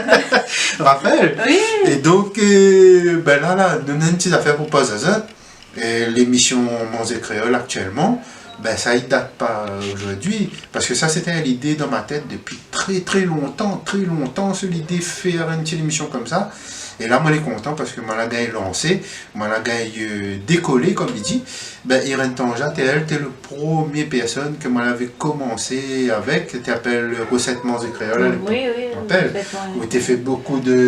Rapèl ? Oui. É donk, euh, bin la, la, nou néna in ti zafèr pou poz azot. É lémision Manzé Kréol aktièlman, bin, sa i dat pa, euh, ozordi, parske sa, sété in lidé dan mon tèt dopi tré, tré lontan, tré lontan, se lidé fé in ti lémision komsa. É la, moin lé kontan parske moin la gingn lansé, moin la gingn, euh, dékolé, kom i di. Bin, Irène Tanja, té èl, té le promié pèrsone ke moin lavé komansé avèk, té apèl Resèt Manzé Kréol a lépok. Oui, oui, oui, rapèl. Resèt Manzé Kréol. Ou té fé bonpé de,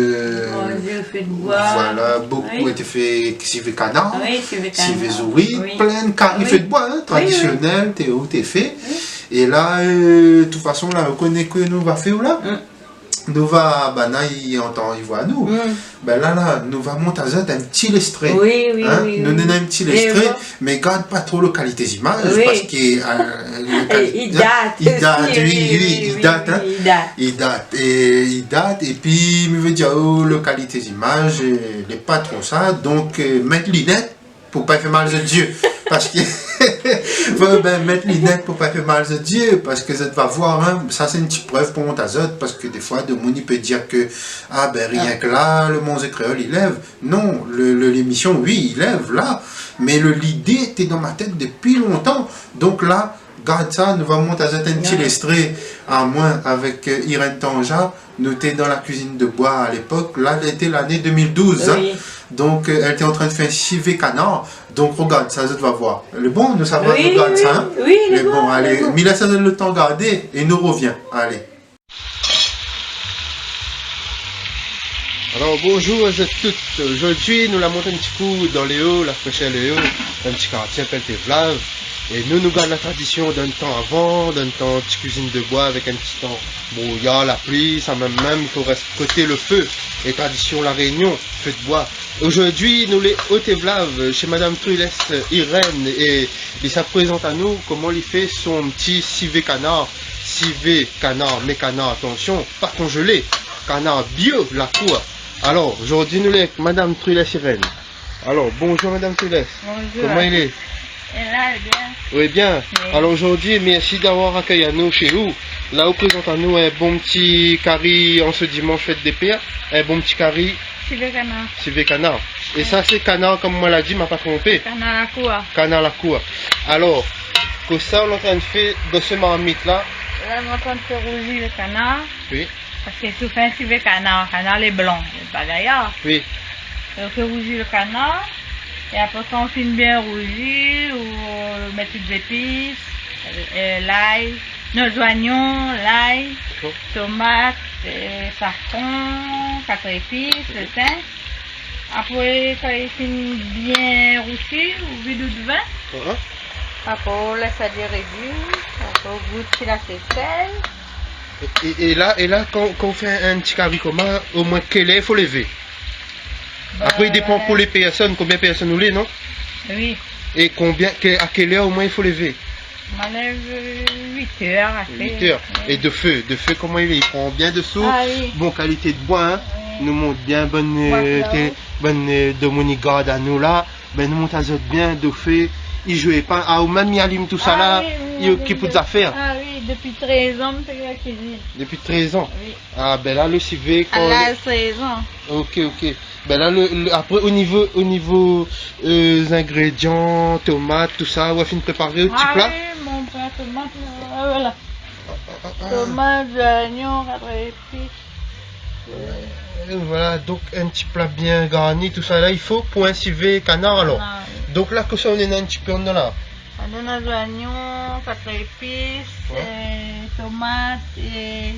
Manzé o fé d'boi. Voilà, bonpé, oui, ou té fé sivé kanar, oui, sivé kanar, sivé zouri, oui, plin kari, oui, fé d'boi, hein, oui, oui, tradisionèl, té, ou té fé. Oui. É la, euh, tout fason, la, ou koné ke nou va fé, ou la ? Mm. Nou va, bana i antann, i voi anou. Mm. Bin la, la, nou va mont azot in ti léstré. Oui, oui, hein, oui, nou, oui, néna in ti léstré, é bon, mé gard pa tro le kalité zimaz, oui, parske, euh, le kali-, i dat, hein, i dat, oui, oui, oui, oui, i dat, oui, hein, i dat. I dat, é i dat, épi, mi vé dir, oh, le kalité zimaz, euh, lé pa tro sa, donk, euh, mèt linèt, pou pa fé mal zot zié. Parske Fo bin mèt linèt pou pa fé mal zot zié, parske zot va voir, in, sa sé in ti prèv pou mont azot, parske défoi, demoun i pé dir ke, a bin, rienk la, le Manzé Kréol i lèv. Non, le, le, lémision, oui, i lèv la, mé le, lidé té dan ma tèt dopi lontan. Donk la, gard sa, nou va mont azot in ti lèstré, amoin avèk, euh, Irène Tanja. Nou té dan la kuizine de boi a lépok. La, lété lané deux mille douze, in. Donk, euh, èl té antrin fé in sivé kanar. Donk, rogard sa, zot va voir. Lé bon, nou sava rogard sa, in. Lé bon, alé, mi lès azot le tan gardé é nou rovien. Alé. Alor, bonzour azot tout. Zordi, nou la mont in ti kou dan léo, la frèshèr léo, in ti kartié apèl Tévlav. É nou, nou gard la tradision d'in tan avan, d'in tan ti kuizine de boi avèk in ti tan brouyar, la pli, sa mèm mèm, i fo rès koté le fé, é tradision La Rényon, fé de boi. Zordi, nou lé o Tévlav, shé madam Trulès Irène, é li sa prézant anou koman li fé son ti sivé kanar, sivé kanar, mé kanar, atansion, pa konzélé, kanar bio, lakour. Alor, zordi, nou lé avèk madam Trulès Irène. Alor, bonzour madam Trulès. Bonzour. Koman i lé ? Lé la, lé bien. Oui, bien. Oui. Alor, zordi, mèrsi d'avoir akèy anou shé ou. La, ou prézant anou in bon ti kari an se dimansh fèt dé pèr, in bon ti kari sivé kanar. Sivé kanar. É sa, sé kanar, kom moin la di, ma pa tronpé. Kanar lakour. Kanar lakour. Alor, kosa ou lé antrin fé dan se marmit la ? La, nou lé antrin fé rouzi le kanar. Oui. Parske si ou fé in sivé kanar, kanar lé blan, lé pa gayar. Oui. Donk, ou fé rouzi le kanar, é apré, kan ou fini bien rouzi, ou, euh, mèt tout zépis, euh, lay, non, zoignon, lay, tomat, euh, safran, kat zépis, le tin. Apré, kan li fini bien rousi, ou vid out vin. Apré, ou lès ali rédui. Apré, ou gout si la sé sèl. É, é, é la, é la, kan, kan ou fé in ti kari konmsa, omoin kèl èr i fo lévé ? Apré, i dépan pou lé pèrsone, konbien pèrsone ou lé, non ? Oui. É konbien, ke, a kèl èr omoin i fo lévé ? Moin lèv, euh, uit èr, apré. Uit èr. Oui. É de fé, de fé, koman i lé ? I pran bien desou ? A oui. Bon kalité de boi, in. Oui. Nou mont bien, bann, euh, té, bann, euh, demoun i gard anou la. Bin, nou mont azot bien, de fé, i zoué pa. A, ou mèm i alim tousala, i okip out zafèr. A oui, oui, oui. A oui, dopi trèz an, mi fé la kuizine. Dopi trèz an ? Oui. A, bin la, le sivé, kan... A laz trèz an. Ok, ok. Bin la, le, le, apré, o nivo, o nivo, euh, zingrédian, tomat, tousa, ou la fine préparé out ti pla ? A oui, mon pla tomat, la, voilà. A, a, a, a. Tomat, zoignon, kat zépis. Euh, voilà, donk in ti pla bien garni, tousala, i fo pou in sivé kanar, alor. A oui. Donk la, kosa ou néna in ti pé andan la ? Nou néna zoignon, kat zépis, euh, tomat é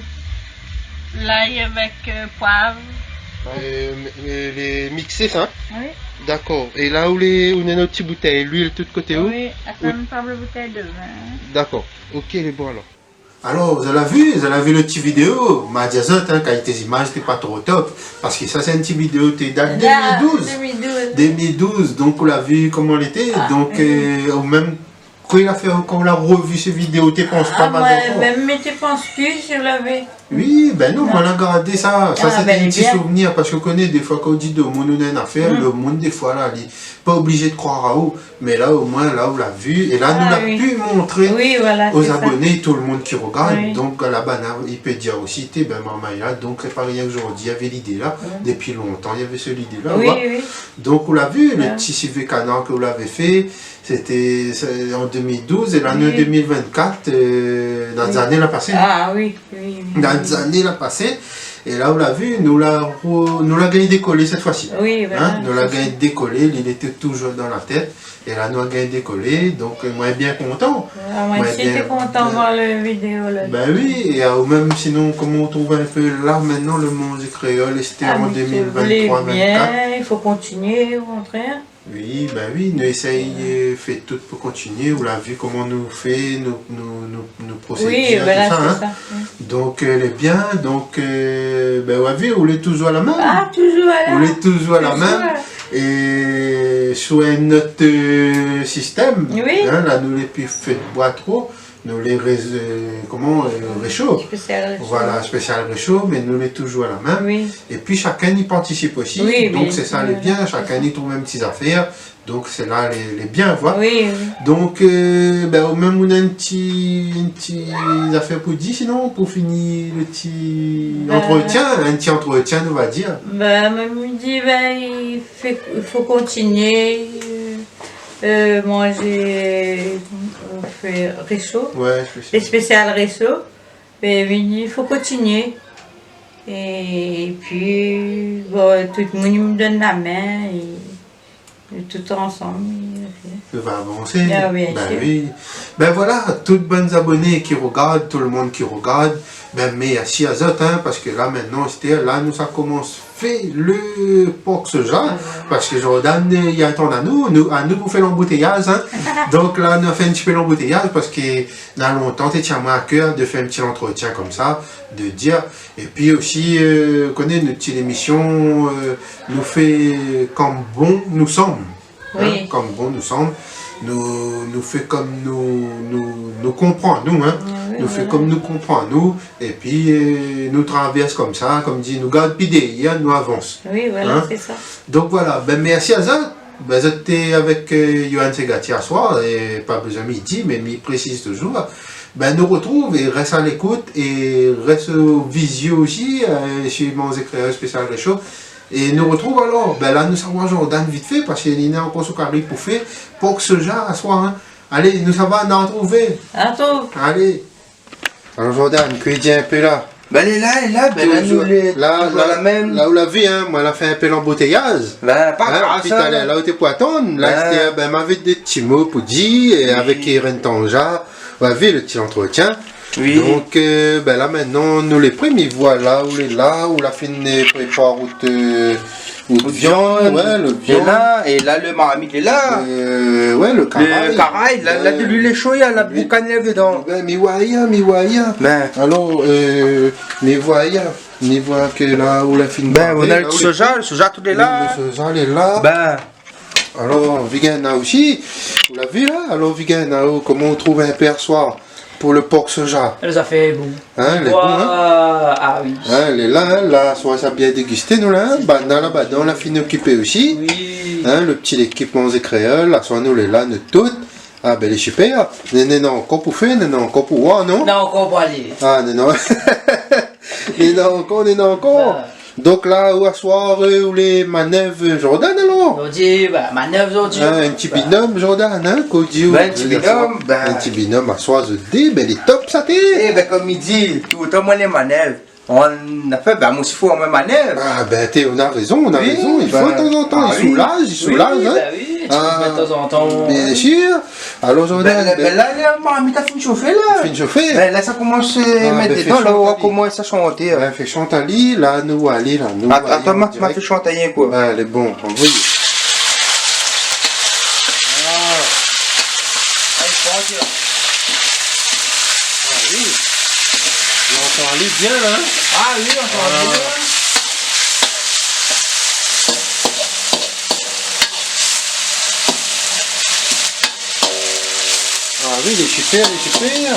lay avèk, euh, poiv. Euh, mé, mé lé miksé sa, in ? Oui. Dakor. É la, ou lé, ou néna out ti boutèy luil tout koté ou ? Oui, apré, ou néna in boutèy de vin. Dakor. Ok, lé bon alor. Alor, zot la vi, zot la vi le ti vidéo, ma di azot, in, kalité zimaz té pa tro top, parske sa sé in ti vidéo té dat deux mille douze. Deux mille douze. Deux mille douze, donk ou la vi koman lété, donk, euh, ou mèm, kan ou la fé, kan ou la rovi se vidéo, té pans pa mal ankor. A, moin mèm, mi té pans pi, si ou lavé. Oui, bin non, moin la gardé sa, sa sé in ti souvnir, parske ou koné, défoi, kan ou di demoun ou néna in afèr, le moun, défoi, la, li pa oblizé de kroir aou. Mé la, omoin, la, ou la vi. É la, nou la pu montré o zaboné, tout le moun ki rogard. Oui. Donk, la bana, i pé dir osi, té, bin, marmay la. Donk, sé pa rienk zordi, navé lidé la. Dopi lontan, navé se lidé la, oui. Donk, ou la vi, le ti sivé kanar ke ou lavé fé, sété, sé an deux mille douze, é lané deux mille vingt-quatre, euh, dan lé zané la pasé. A oui. Oui, oui, oui. Dan lé zané la pasé, é la, ou la vi, nou la ro-, nou la gingn dékolé sèt foi-si. Oui, voilà, sé sa. In, nou la gingn dékolé, li lété touzour dan la tèt, é la, nou la gingn dékolé, donk, euh, moin bien kontan. A, moin osi té kontan voir le vidéo la. Bin oui, é, euh, ou mèm sinon, koman ou trouv in pé la, mintnan, le Manzé Kréol, sété an deux mille vingt-trois vingt-quatre. A, mé si ou lé bien, i fo kontinié, o kontrèr. Oui, bin oui, nou éséy, euh, fé tout pou kontinié. Ou la vi koman nou fé, nou, nou, nou, nou prosédir, tousa, in. Oui, voilà, sé sa. Mm. Donk, euh, lé bien, donk, euh, bin, ou la vi, ou lé touzour a la mèm. A, touzour a la mèm. Ou lé touzour a la mèm. Touzour. É sou in not, euh, sistèm, in, la, nou lé pi fé de boi tro. Nou lé ré-, euh, koman, euh, résho. Spésial résho. Voilà, spésial résho, mé nou lé toujour a la min. Oui. Épi shakinn i partisip osi. Oui, donk sé sa lé bien, shakinn i trouv in ti zafèr. Donk sé la lé, lé bien, voilà. Oui, oui. Donk, euh, bin, ou mèm ou na in ti, in ti zafèr pou di, sinon, pou fini le ti antretien, in ti antretien, nou va dir. Bin, moin mi di, bin, i fé, i fo kontinié, euh, euh, manzé, euh, fé résho. Ouais, spésial. Lé spésial résho. Bin, mi di, i fo kontinié. Épi, bon, tout moun i donn la min, é É tout ansanm, euh, nou va avansé. Ah oui, bien sir. Bin oui. Bin voilà, tout bann zaboné ki rogard, tout le moun ki rogard, bin mèrsi azot, hein, parske la, mintnan, sété la, nou sa komans fé le pork soja, ah ouais, parske Jordan, euh, i atann anou, nou, anou pou fé lanboutéyaz, hein. Donk la, nou fé in ti pé lanboutéyaz, parske na lontan, té tien amoin a kèr de fé in ti antretien konmsa, de dir, Épi osi, euh, koné nout ti lémision, euh, nou fé kom bon nou sanm. Hein, oui, kom bon nou sanm. Nou, nou fé kom nou, nou, nou konpran nou, hein. Ah oui, voilà. Nou fé kom nou konpran nou. Épi, euh, nou travèrs konmsa, kom di, nou gard pi dèrièr, nou avans. Oui, voilà, hein, sé sa. Donk voilà, bin mèrsi azot. Bin, zot té avèk, euh, Yohan Segatier aswar, é pa bezoin mi di, mé mi présiz toujour. Bin, nou rotrouv é rès a lékout é rès o vizio osi, euh, si Manzé Kréol spésial résho. É nou rotrouv alor, bin la, nou sa oir Jordan vit fé, parske li néna ankor son kari pou fé, pork soja aswar, hein. Alé, nou sava, nou artrouv. Artrouv. Alé. Alor, Jordan, kosa i di in pé la ? Bin, lé la, lé la, bin, la, nou lé, la, nou la, la mèm. La ou la vi, hein, moin la fé in pé lanboutéyaz. Bin, pa grav, pi sa, talèr, la ou té pou atann, la, bin, sété, bin, ma vi dé ti mo pou di, é avèk Irène Tanja, ou la vi le ti antretien. Oui. Donk, euh, bin, la, mintnan, nou lé pré, mi voi la, ou lé la, ou la fine, euh, prépar out, euh, Out viann, viann, ouais, le viann. É la, é la, le marmit lé la. Euh, ouais, le karay. Le karay, la, la, de luil lé sho, la boukan lé dedan. Bin, mi voi, mi voi. Bin. Alor, euh, mi voi, mi voi ke la, ou la fine, bin, ou na le soja, le soja tout lé la. Le soja lé la. Bin. Alor, Vigan la osi, ou la vi la, alor, Vigan la, koman ou trouv in pé aswar ? Pou le pork soja. Lé zafèr lé bon. Hein, lé bon, hein ? Ah oui. Hein, lé la, hein, la, aswar sa bien dégisté, nou la, hein ? Banna laba dan la fine okipé osi. Oui. Hein, le ti lékip Manzé Kréol, aswar nou lé la, nou tout. Ah, bin, lé super. Néna, néna ankor pou fé, néna ankor pou oir, non ? Néna ankor pou alé. Ah, néna. Néna ankor, néna ankor. Bah. Donk la, ou aswar, euh, ou lé manèv, euh, Jordan, alor ? Zordi, ba, manèv zordi. Hein, in ti binòm, Jordan, hein, kosa ou di, bin, in ti binòm, ba. In ti binòm, aswar, zot dé, bin, lé top, sa té. Eh bin, kom i di, toultan, moin lé manèv. Ou la fé, ba, moin osi fo amoin manèv. Ah, bin, té, ou na rézon, ou na rézon. I fo, ba, tazantan, ah oui, i soulaz, i soulaz, hein. Oui, ba oui, tazantan. Bien sir. Alor, Jordan, bin, bin, la, la, marmit la fine shofé, la. Fine shofé. Bin, la, sa komans, euh, mèt dedan, la, ou komans a shanté, hein. Bin, fé shant ali, la, nou alé, la, nou alé an dirèk. Atann, ma, ma fé shant ali, koi. Bin, lé bon, anvoy. Ah. Ah, i shant, la. Ah oui. Ou antann ali bien, la, hein ? Ah oui, ou antann ali bien. Ah oui, lé super, lé super.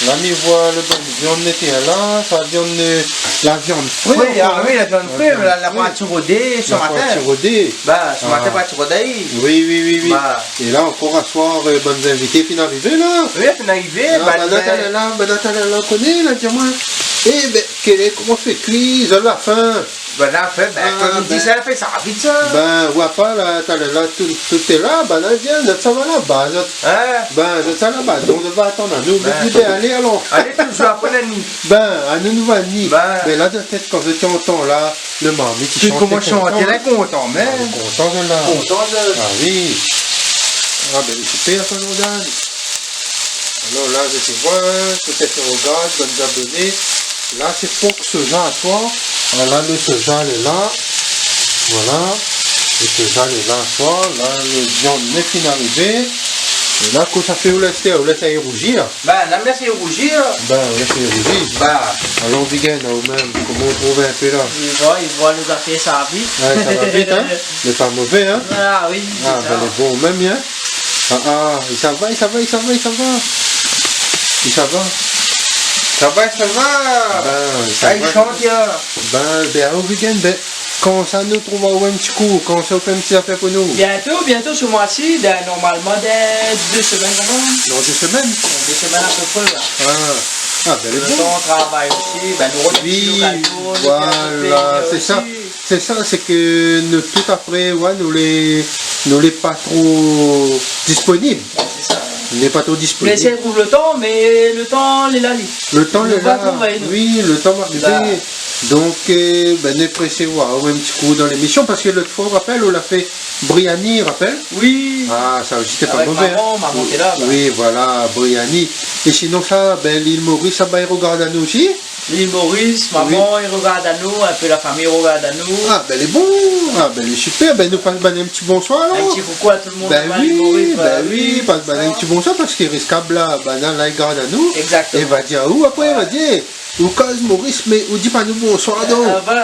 La, mi voi le bann viann lété la, sa viann, euh, la viann fré ankor, hein. Oui, ah oui, la viann fré, la, la parti rodé, se matin. La parti rodé. Ba, se matin, parti rodé. Oui, oui, oui, oui. Ba. É la ankor aswar, euh, bann zinvité fine arivé, la. Oui, fine arivé, ah, ba, banna talèr la, banna talèr la, koné, la, di amoin. Eh bin, kèl é, koman fé kui, zot la fin. Banna fé, bin, kom i di, sa la fé sa vit, sa. Bin, ou voi pa, la, talèr la, tout, tout lé la, banna vien, zot sava laba, zot. Hein ? Bin, zot sava laba, donk zot va atann anou, bin, mé alé, alor. Alé, toujour apré la ni. Bin, anou, nou va ni. Bin. Mé la, dan tèt, kan zot i antann la, le marmit i shant, tout le moun i shant, lé kontan, mé. Ah, lé kontan, la. Kontan, la. Ah oui. Ah bin, lé super, sa, Jordan. Alor la, zot i voi, pétèt i rogard, bann zaboné. La, sé pork soja aswar. Voilà, le soja lé la. Voilà. Le soja lé la aswar. La, le viann lé fine arivé. É la, kosa ou fé, ou lès, ou lès ali rouzir. Bin, la, mi lès ali rouzir. Bin, ou lès ali rouzir. Ba. Alor, Vigan, ou mèm, koman ou trouv in pé la ? I voi, i voi lé zafèr sa vit. Ouais, sa va vit, hein ? Mé pa mové, hein ? Ah oui, sé sa. Ah, bin, lé bon mèm, hein ? Ah, ah, i sava, i sava, i sava, i sava. Sa va ? Sa va, sa va. Bin, sa va. Sa i shant, ya. Bin, bin, o week-end, bin, kan sa nou trouv aou in ti kou, kan sa ou fé in ti zafèr pou nou ? Bientôt, bientôt ce mois-ci, bin, normalement, dans deux semaines, quand même. Dans deux semaines ? Dans deux semaines à peu près, là. Ah. Ah, bin, lé bon. Le temps on travaille aussi, bin, nou rod in ti lokazion, nou fé in ti pé osi. Oui, voilà, c'est ça. Sé sa, sé ke nou tout apré, ouais, nou lé, nou lé pa tro disponib. Sé sa. Nou lé pa tro disponib. Nou éséy trouv le tan, mé le tan lé la, li. Le tan lé la. Nou va trouvé, nou. Oui, le tan va arivé. Voilà. Donk, euh, bin, nou présé, ouais, ou in ti kou dan lémisyon, parske lot foi, ou rapèl, ou la fé Briani, rapèl ? Oui. Ah, sa osi, té pa mové, hein. Avèk maman, maman té la, ba. Oui, voilà, Briani. É sinon sa, bin, Lil Moris, sa, ba, i rogard anou osi. Lil Moris, maman, i rogard anou, in pé la fami i rogard anou. Ah, bin, lé bon. Ah, bin, lé super. Bin, nou pas bann in ti bonswar, alor. In ti koukou a tout le moun laba Lil Moris, ba oui, pas bann in ti bonswar, parske riskab la, banna la i gard anou. Exactement. É va dir aou, apré, va dir, ou koz Moris, mé ou di pa nou bonswar, donk. Ah, ba.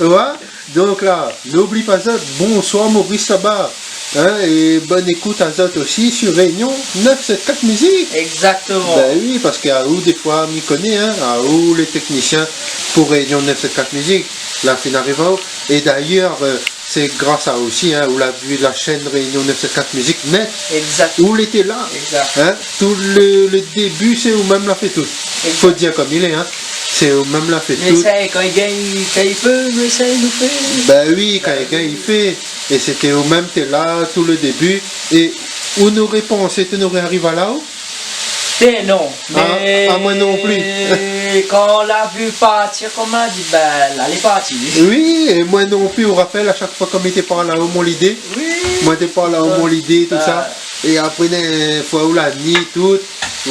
Ouais. Donk la, nou oubli pa sa, bonswar Moris laba. Hein, é bone ékout azot osi sur Réunion neuf sept quatre Musique. Exactement. Bin oui, parske aou, défoi, mi koné, hein, aou, lé teknisien pou Réunion neuf sept quatre Musique, la fine ariv aou. É dayèr, euh, sé gras aou osi, hein, ou la vi la shèn Réunion neuf sept quatre Musique nèt. Exact. Ou lété la. Exact. Hein, tout le, le débu, sé ou mèm la fé tout. Exact. Fo dir kom i lé, hein. Sé ou mèm la fé tout. Mé sa, kan i gingn, kan i pé, mé sa, i nou fé. Bin oui, kan i gingn, i fé. É sété ou mèm té la tout le débu. É ou noré pansé té noré ariv la, ou ? Té non. Ah, mé amoin non pli. Kan la vi partir, koman di, bin, la lé parti. Oui, é moin non pli, ou rapèl, a shak foi, kom mi té parl aou mon lidé. Oui. Moin té parl aou mon lidé, tout sa. É apré, in foi ou la ni tout,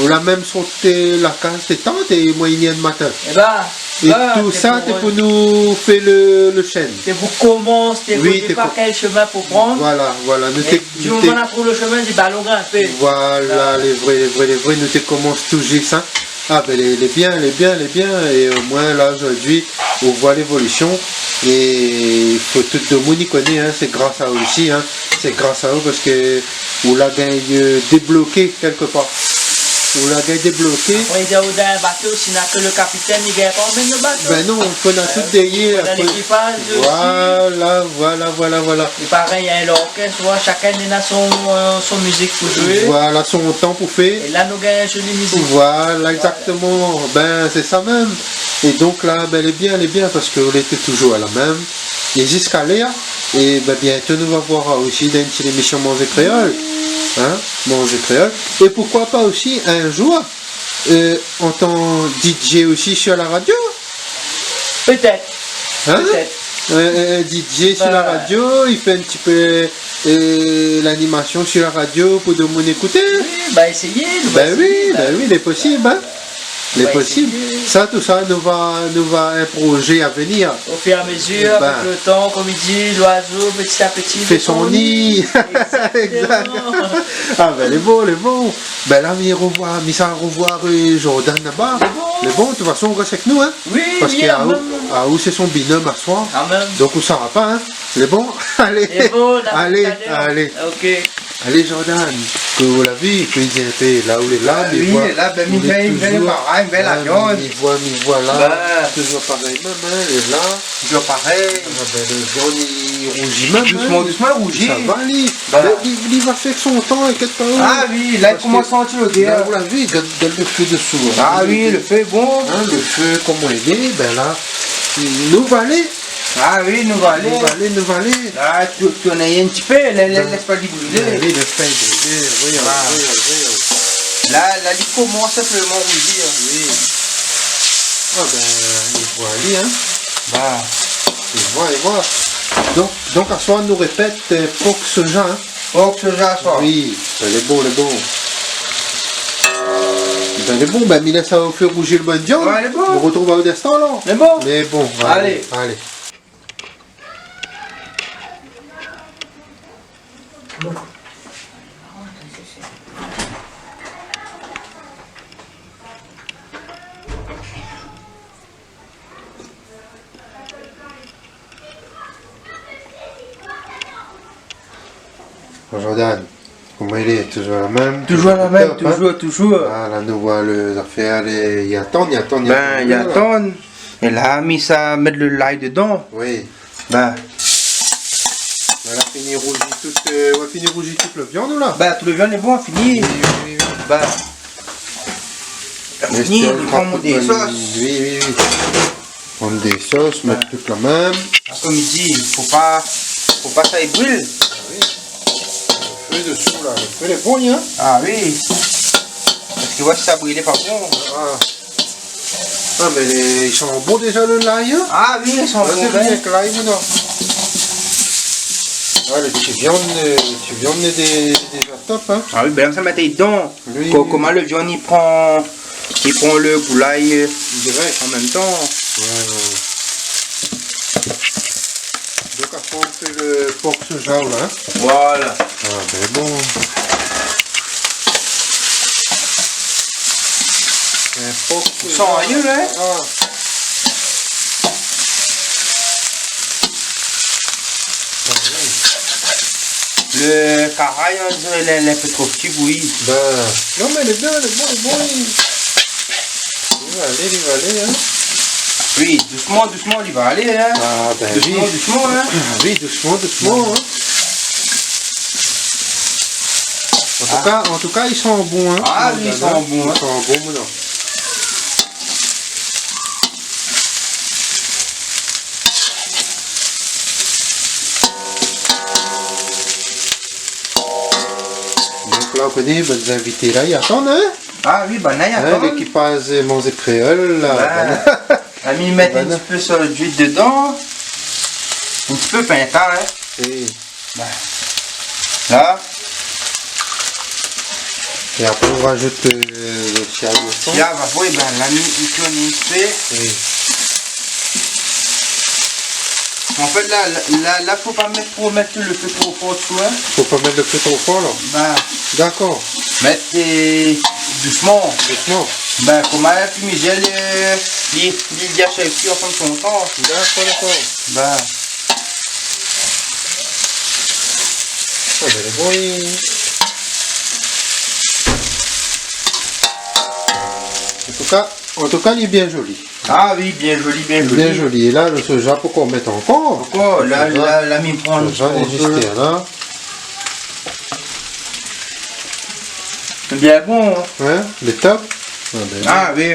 ou la mèm sot la kaz, té tan, té moin i ni in matin. É bin, é bin, tout sa, té pou nou fé le, le shèn. Té pou komans, té koné pa kèl shemin pou pran. Voilà, voilà. Nou té, di moman nou la trouv le shemin, di, ba, alon grinpé. Voilà, lé vré, lé vré, lé vré, nou té komans tou zis, hein. Ah, bin, lé, lé bien, lé bien, lé bien. É omoin, la, zordi, ou voi lévolisyon. É fo tout demoun i koné, hein, sé gras aou osi, hein. Sé gras aou parske ou la gingn, euh, débloké kèlkepar. Ou la gingn débloké. Apré, i di aou dan in bato, si na ke le kapitèn, li gingn pa anmenn le bato. Bin non, fo na tout dèrièr, fo na apré lékipaz osi. Voilà, voilà, voilà, voilà. É parèy, in lorkès, ou voi, shakinn néna son, euh, son mizik pou zoué. Voilà, son tan pou fé. É la, nou gingn in zoli mizik. Voilà, exactement. Bin, sé sa mèm. É donk la, bin, lé bien, lé bien, parske ou lété touzour la mèm. É ziska lèr, é bin, bientôt nou va voir osi dan in ti lémisyon Manzé Kréol. Hein, Manzé Kréol. É poukoi pa osi, in zour, euh, an tan DJ osi sur la radio ? Pétèt. Hein ? Pétèt. Euh, euh, DJ sur la radio, i fé in ti pé, euh, lanimasyon sur la radio pou demoun ékouté. Oui, ba, éséyé, nou va éséyé, ba oui, lé posib, hein. Lé posib. Sa, tout sa, nou va, nou va in projé a venir. Au fur et à mesure, avèk le tan, kom i di, loizo, peti a peti, i fé son ni. Exactement. Exact. Ah bin, lé bon, lé bon. Bin la, mi revoir, mi sa revoir, euh, Jordan laba. Lé bon. Lé bon, de tout fason, ou rès avèk nou, hein. Oui, oui, parske aou, aou, sé son binòm aswar. Donk, ou sava pa, hein. Lé bon. Alé. Lé bon, alé, alé. Ok. Alé, Jordan, ke ou la vi, ke i di in pé, la ou lé la, mi voi, lé la, bin, mi voi, mi voi la, mi voi la, touzour parèy mèm, hein, lé la. Touzour parèy. Ah bin, le zone i rouzi mèm, hein. Dousman, dousman, i rouzi. Sa va, li. Voilà. Li, li va fé son tan, inkièt pa ou. Ah oui, la, i komans a santi lodèr. La, ou la vi, gard, gard le fé desou, hein. Ah oui, le fé, bon. Hein, le fé, koman i lé, bin la, nou va alé. Ah oui, nou va alé. Nou va alé, nou va alé. La, tou, tourn in ti pé, lès, lès, lès pa li brilé. Bin oui, lès pa li brilé, oui, oui, oui. La, la, li komans sinpleman rouzi, hein. Oui. Ah bin, i voi ali, hein. Ba. I voi, i voi. Donk, donk, aswar, nou répèt, euh, pork soja, hein. Pork soja, aswar. Oui, lé bon, lé bon. Bin, lé bon, bin, mi lès aou fé rouzi le bann vyann. Ouais, lé bon. Nou retrouv aou dan in instan, alor. Lé bon. Lé bon, alé, alé. Jordan, Koman i lé, toujour la mèm, toujour la mèm, toujour, toujour. Ah, la nou voi lé zafèr, lé, i atann, i atann, i atann. Ben, i atann. É la, mi sa mèt lo lay dedan. Oui. Ben. Voilà, fini rouzi tout, euh, ou la fini rouzi tout lo viann, ou la ? Ben, tout lo viann lé bon, fini. Oui, oui, oui, oui. Ben. Fini, mi pran mon dé sos. Oui, oui, oui. Pran dé sos, mèt tout la mèm. Ah, konm i di, fo pa, fo pa sa i bril. Ah oui. Lo fé désou la, lo fé lé bon, hein ? Ah oui. Parske, ouais, si sa bril, lé pa bon. Ah. Ah, mé lé, i san bon déza lo lay, hein ? Ah oui, i san bon, ben. Sé bien ke lay, non ? Ah, lo ti viann, euh, lo ti viann lé dé-, déza top, hein ? Ah oui, ben, sa mèt dedan. Oui, oui. Koman lo viann i pran, i pran lo gou lay, euh, dirèk an mèm tan. Ouais, ouais. Donk, apré, ou fé lo pork soja, la, hein ? Voilà. Ah, ben bon. In pork soja. San rien, hein ? Ah. Ah oui. Lo karay, on diré lé, lé in pé tro pti, oui. Ben, non, mé lé bien, lé bon, lé bon, oui. Li va alé, li va alé, hein. Oui, dousman, dousman, li va alé, hein. Ah, ben oui. Dousman, dousman, hein. Oui, dousman, dousman, hein. An tou ka, an tou ka, i san bon, hein. Ah oui, i san bon, hein. I san bon, non. Donk la, ou koné, bann zinvité la, i atann, hein ? Ah oui, banna i atann. Hein, lékipaz, euh, Manzé Kréol, la, ben, banna. La mi mèt in ti pé so luil dedan. In ti pé, pa in ta, hein. Oui. Ben, la. É apré, ou rajout, euh, lo siav dedan. Siav, apré, ben, la mi, mi tourn in ti pé. Oui. An fèt, la, la, la, la, fo pa mèt tro, mèt lo fé tro for, ou voi. Fo pa mèt lo fé tro for, la ? Ben. Dakor. Mèt, euh, dousman. Dousman. Ben, koman la fimé, li, li, li, li ashèv kui an fin de kont. Dakor, dakor. Ben. Ah, ben, lé bon, oui. An tou ka, an tou ka, li lé bien zoli. Ah oui, bien zoli, bien zoli. Bien zoli. É la, lo soja, pokor mèt ankor ? Pokor, la, soja, la, la, mi pran soja, in pé. Lé zis la. Lé bien bon, hein ? Ouais, lé top. Ah, ben, ah oui.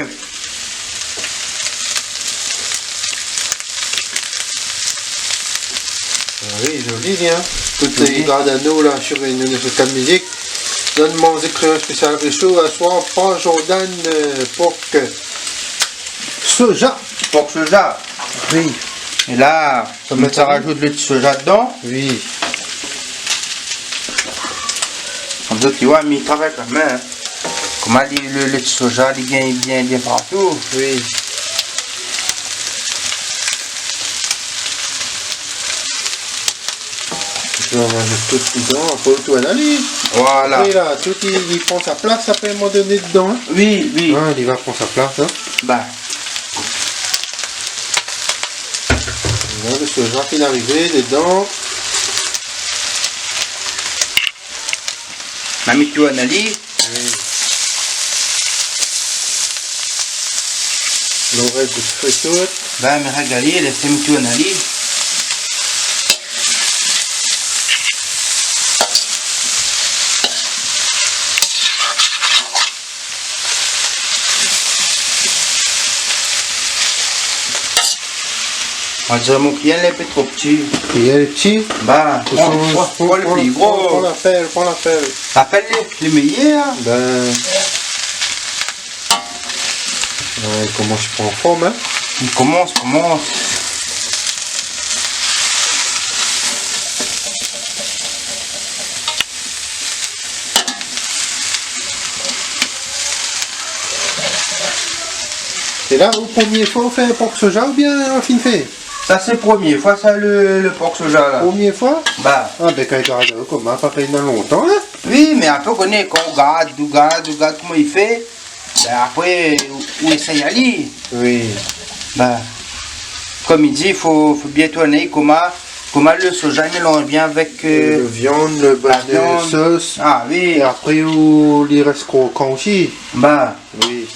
Ah oui, zoli, hein. Tout, oui, i gard anou la, sir in, sir in mizik. Dann Manzé Kréol spésial résho, aswar, pa Jordan, euh, pork soja. Pork soja. Oui. É la, sa mèt, sa rajout lo ti soja dedan. Oui. Konmsa, ou voi, mi travay kan mèm, hein. Koman li, lo, lo ti soja, li gingn bien, bien partou. Oui. Ou rajout tout dedan, apré ou tourn ali. Voilà. Apré la, tout li, li pran sa plas, apré, in moman doné dedan, hein. Oui, oui. Hein, li va pran sa plas, hein. Ben. La, lo soja fine arivé dedan. Ma mi tourn ali. Oui. Lo rès di fé tout. Ben, mi règ ali, lès mi tourn ali. An diré mon kuiyèr lé in pé tro pti. Kuiyèr lé pti ? Ben, pran, pran, pran lo pli gro. Pran, pran, pran lapèl, pran lapèl. Lapèl lé, lé méyèr, hein. Ben. Ouais, i komans pran form, hein. I komans, komans. É la, ou promié foi ou fé pork soja oubien ou la fine fé ? Sa sé promié foi sa, lo, lo pork soja la. Promié foi ? Ba. Ah ben, kan i gard, euh, koman, pa fé na lontan, hein ? Oui, mé apré, ou koné, kan ou gard, ou gard, ou gard koman i fé, ben apré, ou, ou éséy ali. Oui. Ben, konm i di, fo, fo bien tourné, koman, Koman lo soja i mélanz bien avèk, euh, la viann, lo bann sos. Ah oui. É apré, ou, li rès krokan osi. Ba. Oui.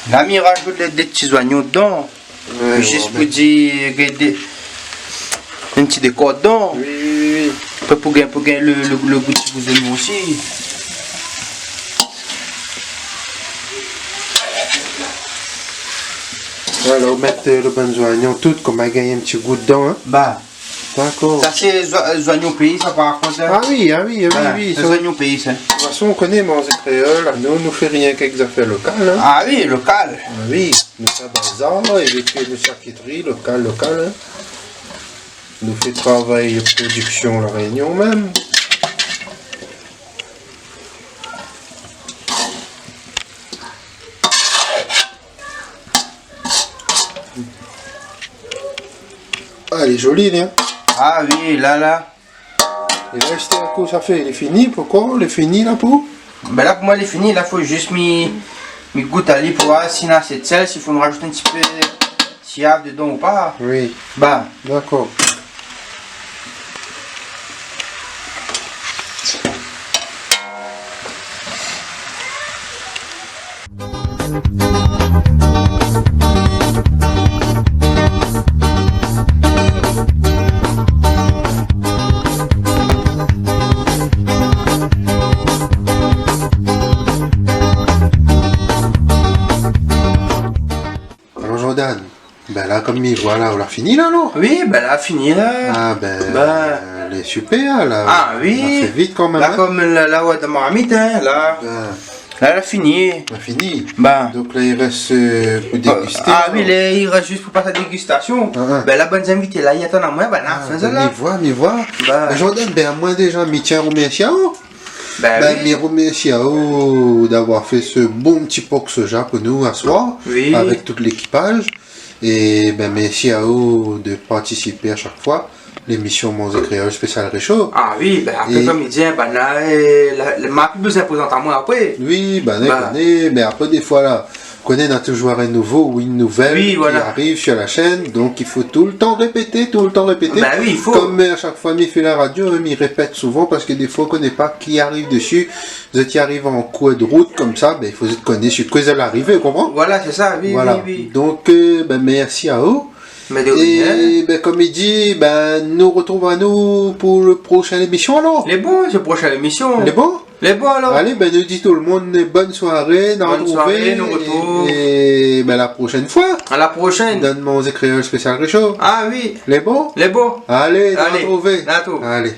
La, mi rajout dé, dé ti zoignon dedan. Ouais, zis pou dir, gingn dé, in ti dékor dedan. Oui, oui, oui. Apré, pou gingn, pou gingn lo, lo, lo gou ti gou zoignon osi. Voilà, ou mèt, euh, lo bann zoignon tout, koman i gingn in ti gou dedan, hein. Ba. Dakor. Sa sé zo-, zoignon péi, sa, par kont, hein. Ah oui, ah oui, ah oui, oui, sa, zoignon péi, sa. De tout fason, ou koné, Manzé Kréol, anou, nou fé rienk èk zafèr lokal, hein. Ah oui, lokal. Ah oui, nou fé bazar, é pi nou fé sharkitri, lokal, lokal, hein. Nou fé travay prodiksion La Rényon mèm. Ah, lé zoli, li, hein. Ah oui, la, la. É la, èské kou sa fé, lé fini, pou koi, lé fini, la, pou ? Bin la, pou moin, lé fini. La, fo zis mi, mi gout ali pou oir si na asé d'sèl, si fo nou rajout in ti pé siav dedan ou pa. Oui. Ba. Dakor. Alor, Jordan, bin la, konm mi voi la, ou la fini la, non ? Oui, bin la, fini la. Ah bin, lé super la. Ah oui. La fé vit kan mèm, hein. La, konm la, la, ouais, dan marmit, hein, la. Bin. La, la fini. La fini. Bin. Donk la, i rès, euh, pou dégusté, alor. Ah oui, la, i rès zis pou pas a dégustasion. Ah, ah. Bin la, bann zinvité la, i atann amoin, bin la, fin sa la. Mi voi, mi voi. Bin. Mé Jordan, bin, moin déza, mi tien a remèrsié aou. Bin oui. Mi remèrsi aou d'avoir fé se bon ti pork soja pou nou aswar, oui, avèk tout lékipaz. É bin, mèrsi aou de partisipé a shak foi lémision Manzé Kréol spésial résho. Ah oui, bin apré, é konm mi di, hein, bin la, euh, la, la, ma pi bézoin prézant amoin apré. Oui, bin, ou koné, mé apré, défoi la, koné, na touzour in nouvo ou in nouvèl, oui, voilà, ki ariv sur la shèn, donk i fo toultan répété, toultan répété. Bin oui, i fo. Konm, euh, a shak foi mi fé la radio, hein, mi répèt souvan parske défoi ou koné pa ki ariv dési. Zot i ariv an kour de rout konmsa, bin, i fo zot i koné su koi zot i ariv, ou konpran ? Voilà, sé sa, oui, oui, oui. Donk, euh, bin, mèrsi aou. Mé de rien. É bin, konm mi di, bin, nou retrouv anou pou le prochain émision, alor. Lé bon, sé prochain émision. Lé bon ? Lé bon, alor. Alé, bin, nou di tout le moun, bone soiré, nou retrouv. Bone soiré, nou retrouv. É, é, bin, la proshèn foi. A la proshèn. Dan Manzé Kréol spésial résho. Ah oui. Lé bon ? Lé bon. Alé, nou retrouv. Alé.